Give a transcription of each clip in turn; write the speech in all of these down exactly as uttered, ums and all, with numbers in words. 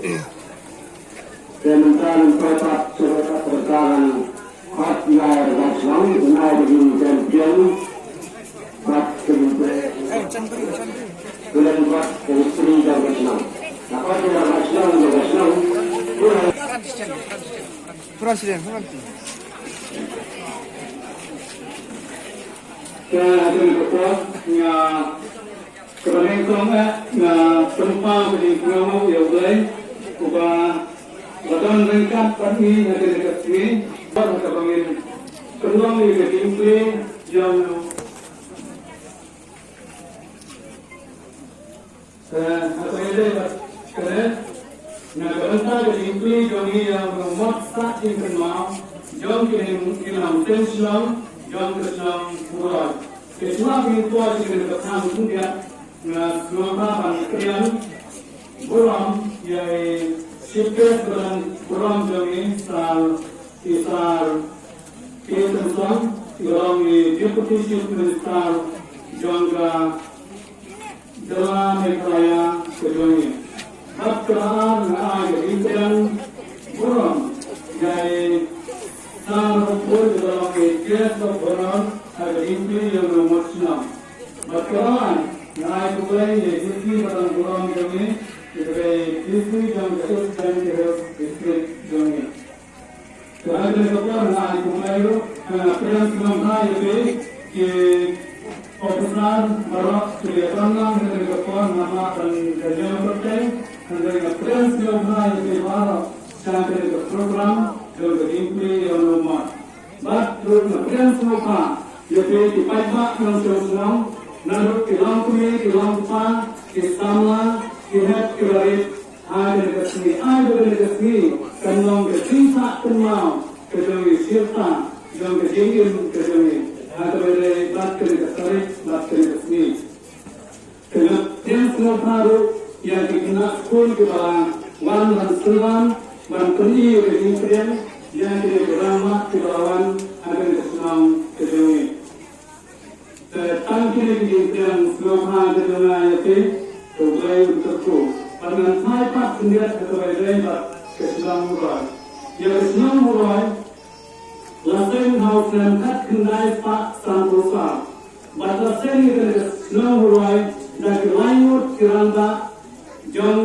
Te mynta ngin poi pat sha ka pyrsa hot ïa ka shnong, ngin ai ka jingkren biang bad ka jingkren bad ka history jong ka shnong. Nangta ïa ka shnong, ïa ka shnong. President, Ka dei ka por nga, kaba nyngkong eh nga pynpaw ka jingsngewnguh ïa U Blei uba la don ryngkat bad ngi ha kane ka sngi, bad kaba ngin pynlong ïa ka jingplie jong Eh, ha kaba ïadei bad kane, na ka bynta ka jingplie jong ngi ïa u nongmot sah jingkynmaw jong ki nongkyndong shnong jong ka shnong Muroi. Te shuwa ban poi sha kane ka thang khyndiat, nga sngewbha ban pdiang burom ïa i Chief Guest ba dang burom jong ngi, Sir, i Sir K. Tymsong, i ba long i Deputy Chief Minister jong ka jylla Meghalaya ka jong ngi. Bad kaba ar, nga ai ka jingpdiang burom ïa i Sir Rampur, i ba long i Guest of Honour ha ka jingplie ïa u nongmot shnong. Bad kaba lai, nga ai khublei ïa i D C ba dang burom jong ngi, i ba dei D C jong ka East Jaintia Hills District jong ngi. Te ha kane ka por nga ai khublei ruh, eh, pdiang sngewbha ïa phi ki officer baroh kiba ïadon lang ha kane ka por, namar ban da ïeng pyrthei, hynrei nga pdiang sngewbha ïa phi baroh sha kane ka program jong ka jingplie ïa u nongmot. Bad ruh nga pdiang sngewbha ïa phi ki paidbah nongshong shnong, naduh ki longkmie, ki longkpa, ki samla, ki hep ki barit, ha kane ka sngi, ai ba kane ka sngi kan long ka jingsah kynmaw ka jong ngi, shirta jong ka jingim ka jong ngi ha kaba ïadei bad kane ka tarik bad kane ka sngi. Te nga pdiang sngewbha ruh ïa ki khynnah skul kiba la wan ban sngewbha ban pyni ïa ka jingpdiang ïa kine ki rangbah kiba la wan ha kane ka shnong ka jong ngi. Te tang kine ki jingpdiang sngewbha ka jong nga ïa phi, to U Blei un kyrkhu. Bad ngan phai pat khyndiat ha kaba ïadei bad ka shnong Muroi. Ïa ka shnong Muroi la seng ha u snem khatkhyndai spah sanphew saw. Bad la seng ïa kane ka shnong Muroi da ki lai ngut ki rangbah jong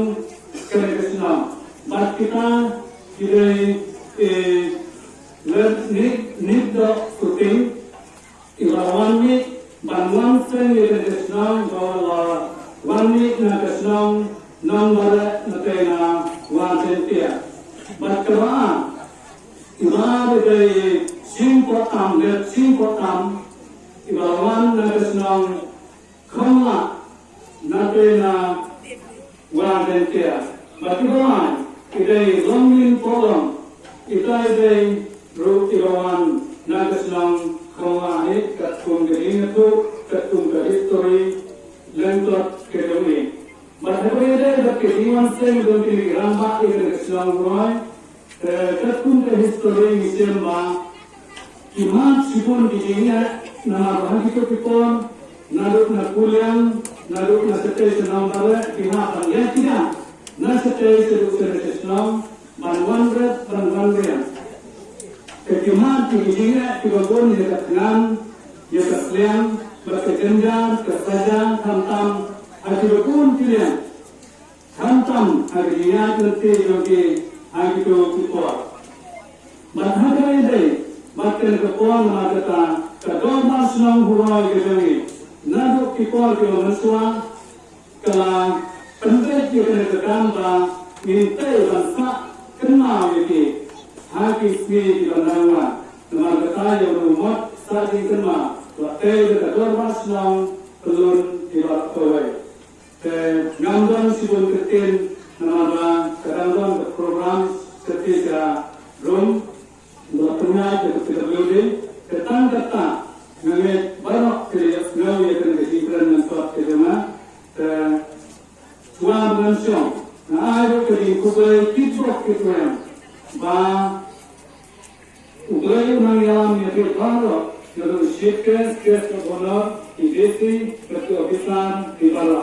kane ka shnong. Bad kita ki dei, eh, Lad Nik, Nikdoh Suting, iba la wan mih ban wan seng ïa kane ka shnong, iba la wan mih na ka shnong Nongbareh na ka ïing Wah Jaiñtia. Bad kaba ar, iba dei Shim Pohtam, Lad Shim Pohtam, iba la wan na ka shnong Khonglah na ka ïing Wah Jaiñtia. Bad kiba lai, i dei Longmin Pohlong, ita i dei ruh iba wan na ka shnong Khonglah hi, katkum ka jingïathuh, katkum ka history lyngkot ka jong i. Bad haba ïadei bad ka jingwan seng jong kine ki rangbah ïa kane ka shnong Muroi, eh, katkum ka history ngi shem ba ki mad shibun ki jingeh, namar ba ha kito ki por naduh na Kuliang, naduh na shatei sha Nongbareh, ki hap ban ïaid ki jait na shatei shaduh sha shnong ban wan ret ban wan riang. Te ki mad ki jingeh kiba bun ïa ka thngan, ïa ka sliang, bad ka jynjar, ka saja, khamtam ha kiba bun ki liang. Khamtam ha ka jingïaid lynti jong ki ha kito ki por. Bad ha kane dei bad kane ka por, namar kata ka dorbar shnong Muroi ka jong ngi naduh ki por kiba mynshuwa ka la pynbeit ïa kane ka kam ba ngin tei ban sah kynmaw ïa ki ha ki sngi kiban dang wan. Namar kata ïa u nongmot sah jingkynmaw, la tei da ka dorbar shnong pyllun ïa baroh kawei. Te ngam don shibun ktien namar ba ka dang don ka program sha Rum ba la pynïaid da ka P W D. Te tang katta nga ngeit baroh ki la ïohsngew ïa kane ka jingkren lyngkot ka jong nga. Te shuwa ba ngan shong, nga ai ruh ka jingkhublei kitbok kitwem ba U Blei un nang ïalam ïa phi baroh, naduh u Chief Guest, Guest of Honour, i D C bad ki officer kiba la.